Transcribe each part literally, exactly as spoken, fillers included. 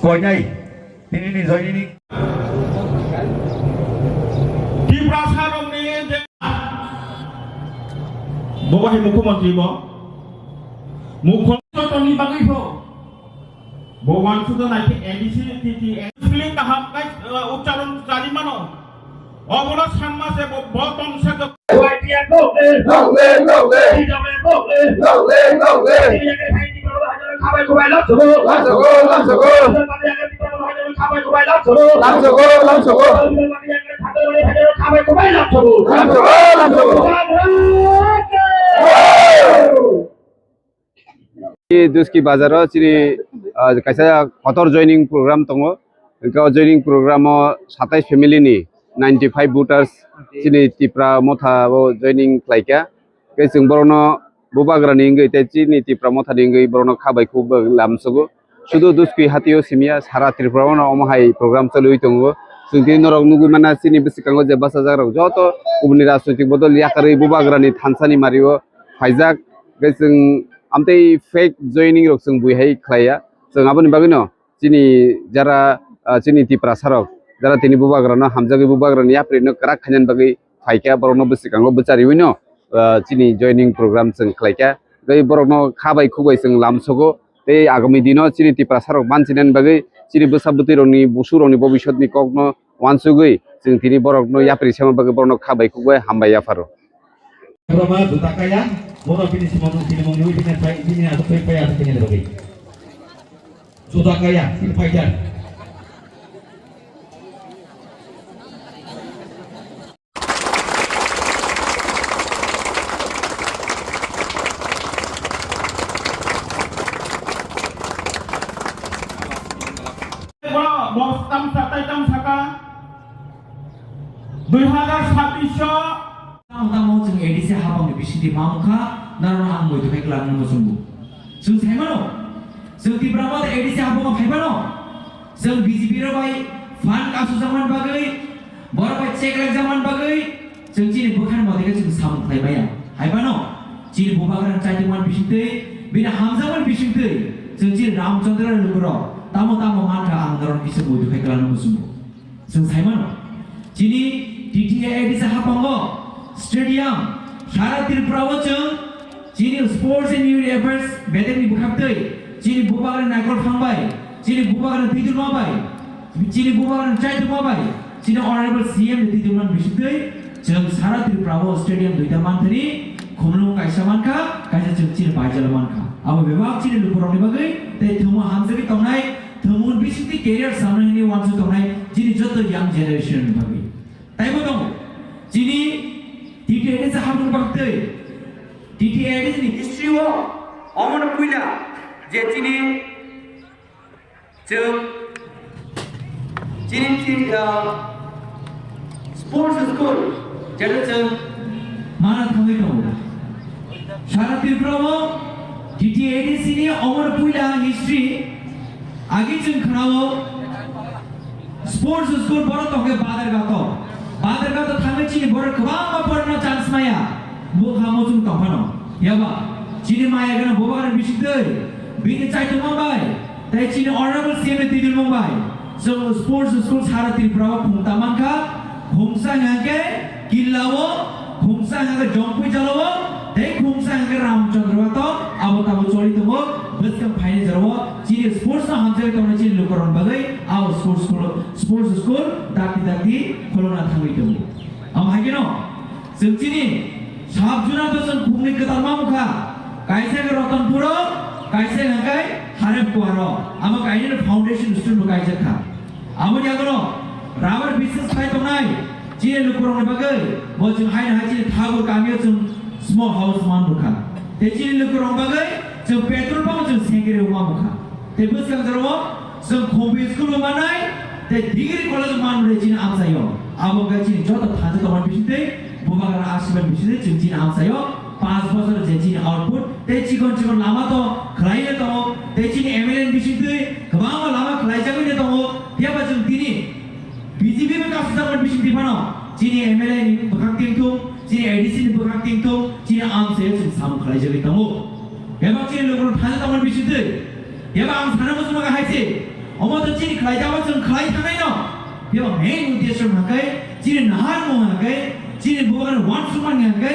Koinai, tini ni joining ni. Tiprasa rokni je, bo bahai mukhyamantri bo. Mukhyamantri ni bagwi bo. Bo wansukha nai khe A D C, T T A, spelling kaham kai, uh, uchcharon chari mano. Obono sanma se bo, bo tong se do. Y T F no, eh. No, eh, no, eh. T W F no, eh. No, eh, no, eh. Khabai khubai lamsogo. Lamsogo, lamsogo. Khabai khubai lamsogo. Lamsogo, lamsogo. Khabai khubai lamsogo. Lamsogo, lamsogo. Duski bazar o chini, ah, kaisa kotor joining program tongo. Hwnkhe o joining program o satais family ni ninety five voters chini Tipra Motha o joining khlaikha. Hwnkhe chwng borokno bubagrani wngwi tei chini Tipra Mothani wngwi borokno kha bai khuk bai lamsogo. Sudu Duski hatio simiya sara Tripura o no omo hai program choliwi tongo. Chwng tini norok nugwi mana chini bwskango je bachajakrok joto kubuni rajnoitik bodol yakarwi bubagrani thansani mario phaijak. Hwnkhe chwng amtwi fake joining rok chwng bui hai khlaiya. Chwng aboni bagwino chini jara, ah, chini Tiprasarok jara tini bubagrano hamjagwi bubagrani yaprino kwrak khainani bagwi phaikha, borokno bwskango bwchariwino, ah, chini joining program chwng khlaikha. Tei borokno kha bai khuk bai chwng lamsogo. Tei agami dino chini Tiprasarok banchinani bagwi chini bwsa bwtwirokni busurokni bobisotni kokno wansugwi chwng tini borokno yapri sema bagwi borokno kha bai khuk bai hambai yapharo. Boroma juta kaya, bono bini simon, bini mungni wi bini phai, bini aswk phai, phai aswk bini bagwi. Juta kaya, bini phai jan. Bono bos tamsa tai tamsa ka dui hazar sabbish o. Tamo tamo chwng A D C hapang ni bisingtwi mamung kha, norok ang muitu khai kwlangno muchungo. Chwng sai mano, chwng Tipra Motha A D C hapang o phai mano, chwng B J P rok bai phan kasu jaman bagwi, borok bai check rek jaman bagwi, chwng chini bwkhani mote khe chwng samung khlai maya. Hai phano chini bubagrani chaitokmani bisingtwi, bini hamjakmani bisingtwi chwng chini Ramchandra lukurok tamo tamo mankha ang norok kisa muitu khai kwlangno muchungo. Chwng sai mano, chini T T A A D C hapango stadium sara Tripura o chwng chini sports and youth affairs bedekni bwkhaktwi chini bubagrani naikol phang bai, chini bubagrani twidulma bai, chini bubagrani chaitokma bai, chini honorable C M ni twidulmani bisingtwi chwng sara Tripura o stadium duita manthani khumlung kaisa mankha, kaisa chwng chini baijalo mankha. Abo bebak chini lukurokni bagwi tei thwngmung hamjagwi tongnai, thwngmung bisingtwi career samnai hwnwi uansuk tongnai chini joto young generation ni bagwi. Taibo tongo, chini T T A A D C hapung bagwi tei T T A A D C ni history o omono puila je chini Chwng chini, chini, ah, sports school, jeto chwng mana thangwi tongo. Sara Tripura o T T A A D C ni omor puila history agi chwng khwnao sports school borok tongkhe Badar Gato. Badar Gato thangwi chini borok kwbangma porna chance maya. Bukha muchung tongphano. Yaba, chini maya gana boba gana bisingtwi, bini chaitokma bai, tei chini honorable C M ni twidirmung bai, chwng sports school sara Tripura o khungta mankha, khungsa hwnkhe Killa o, khungsa hwnkhe Jongpui jala o, tei khungsa hwnkhe Ramchandra o to, abo tabo choli tongo, bwskang phaini jora o, chini sports no hamjagwi tongnai chini lukurokni bagwi, abo sports school, sports school dakti dakti khulokna thangwi tongo. Amo hai kheno, Chwng chini sub zona to chwng khungni kwtal ma mukha, kaisa khe Ratanpur o, kaisa hwnkhe Harep Kuwar o, amo kainwi no foundation stone bo kaijak kha. Aboni yago no rubber business khai tongnai chini lukurokni bagwi bo chwng haino hai chini Thakur kamio chwng small house man mukha. Tei chini lukurokni bagwi chwng petrol pump chwng sengkhe rw ma mukha. Tei bwskang jorao chwng Khumpi school bo manai, tei degree college bo manmani chini amchaio. Abo wngkha chini joto thansa tongmani bisingtwi, bubagra asirwad bisingtwi chwng chini amchaio, panch bochor je chini output, tei chikon chikon lama to khlaiwi tongo, tei chini M L A ni bisingtwi kwbangma lama khlaijagwi tongo, phiya ba chwng tini B J P bai kasu jakmani bisingtwi phano chini M L A ni bwkhak tingthung, chini A D C ni bwkhak tingthung, chini amchaio chwng samung khlaijagwi tongo. Bebak chini lukurok thani tongmani bisingtwi, bebak ang sana muchungma hai se, Omo to chini khlai tamo chwng khlai thangnai no. Bebak main uddesho hwnkhe chini naharmung hwnkhe chini bubagrani uansukmani hwnkhe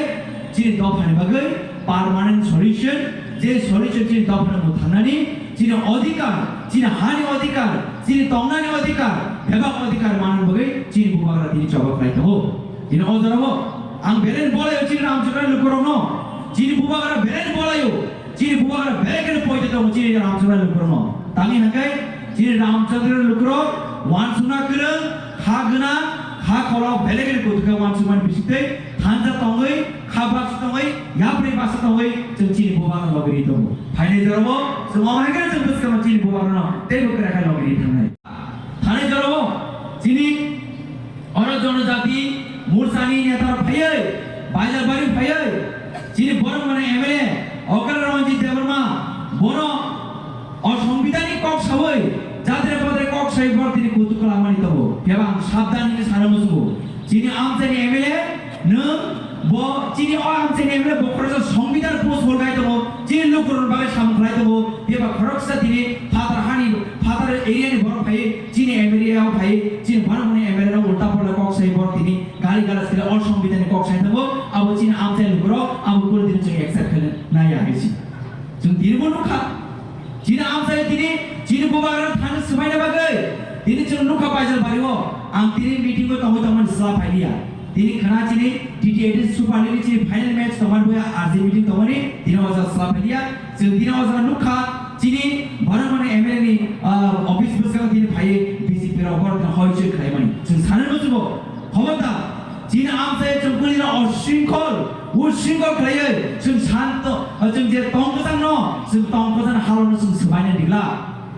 chini dophani bagwi permanent solution, je solution chini dophani mung thangnani, chini odhikar, chini hani odhikar, chini tongnani odhikar, bebak odhikar manna bagwi chini bubagra tini choba khlai tongo. Tini o jorao ang belai bolaio chini Ramchakrani lukurokno, chini bubagra belai bolaio. Chini bubagra belai kheno poito tongo chini Ramchakrani lukurokno. Tamni hwnkhe chini Ramchakrani lukurok uansukna kwrwng, kha gwnang, kha kolok belai kheno kuthuk khe uansukmani bisingtwi thansa tongwi, kha baksa tongwi, yapri baksa tongwi chwng chini bubagra logiri tongo. Phainai jorao chwng omo hai kheno chwng bwskango chini bubagrano teibo kwrak khe logiri thangnai. Thanai jorao chini oro jonojati morsani neta phaiwi, Baijalbari phaiwi, chini Boromani M L A Okra Ranjit Debbarma, bono o Songbidanni kok sawi, jatre patre kok sawi bor tini kutuk kalamani tongo. Phiya ba ang sabdan hwnwi sana muchungo. Chini amchaini M L A nwng bo chini o amchaini M L A bokhoroksa Songbidan post hol khai tongo, chini lukurokni bagwi samung khlai tongo. Phiya ba khoroksa tini phatar hani, phatar area ni borok phai, chini M L A o phai, chini Boromani M L A no ulta pulta kok sai borok tini gari gala sila o Songbidan ni kok sai tongo. Abo chini amchai lukurok abo kunu dino chwng accept khlai nai ya hinwi si. Chwng tini bo nukha. Chini amchai tini, chini bubagra thani swbaina bagwi. Tini chwng nukha Baijalbari o. Ang tini meeting o tongwi tongmani sla phailiya. Tini khana chini T T A D Super League ni chini final match tongmani buya R J meeting tongmani tini o jaga sla phailiya. Chwng tini o jaga nukha chini Boromani M L A ni, ah, office bwskango tini phaiwi B J P rok borok tini hoi choi khlaimani. Chwng sanwi muchungo. Khobardar, chini amchai chwng kuni no o shringkhol, o shringkhol khlaiwi chwng shanto, chwng je tong kwchang no, chwng tong kwchang halo no chwng swbaina digla.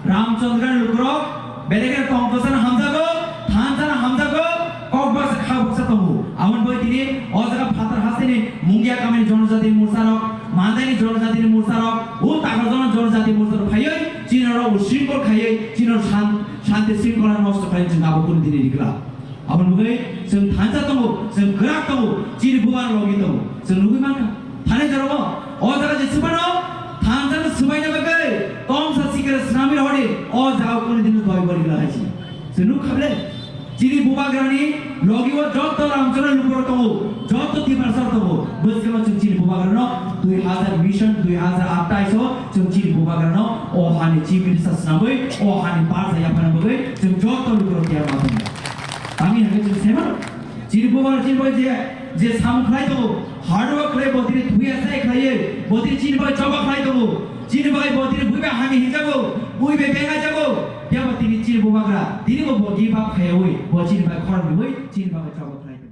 Ramchandra lukurok, belai kheno tong kwchang hamjago, thansa no hamjago, kok baksa kha baksa tongo. Aboni bagwi tini o jaga phatar hasteni Mungia kamini jonojati morsa rok, Mandaini jonojati ni morsa rok, o Takarjala jonojati morsa rok phaiwi chini oro o shringkhol khaiwi chini oro shan-, shanti shringkhola nosto khlaiwi chwng abo kunu dini digla. Aboni bagwi chwng thansa tongo, chwng kwrak tongo, chini bubar logi tongo. Chwng nugwi mankha, thani jorao o jaga je swbano thansa no swbaina bagwi tomsa sikra swnamwi rohordi, o jaga kunu dino doi bori glak hai si. Chwng nuk khable, chini bubagrani logi o joto Ramchandra lukurok tongo, joto Tiprasa tongo. Bwskano chwng chini bubagrano dui hazar mission, dui hazar atais o chwng chini bubagrano o hani chief minister swnamwi, o hani parsa yaphana bagwi chwng joto lukurok tiyar ma tongo. Tamni hwnwi chwng saimano, chini bubagra chini bagwi je, je samung khlai tongo, hard work khlai, botiri thuya sai khlaiwi, botiri chini bagwi choba khlai tongo, chini bagwi botiri buibai hani hinjago, buibai bengai jago, phiya bo tini chini bubagra, tini bo bo give up khaiwi, bo chini bagwi khorang riwi, chini bagwi choba khlai tongo.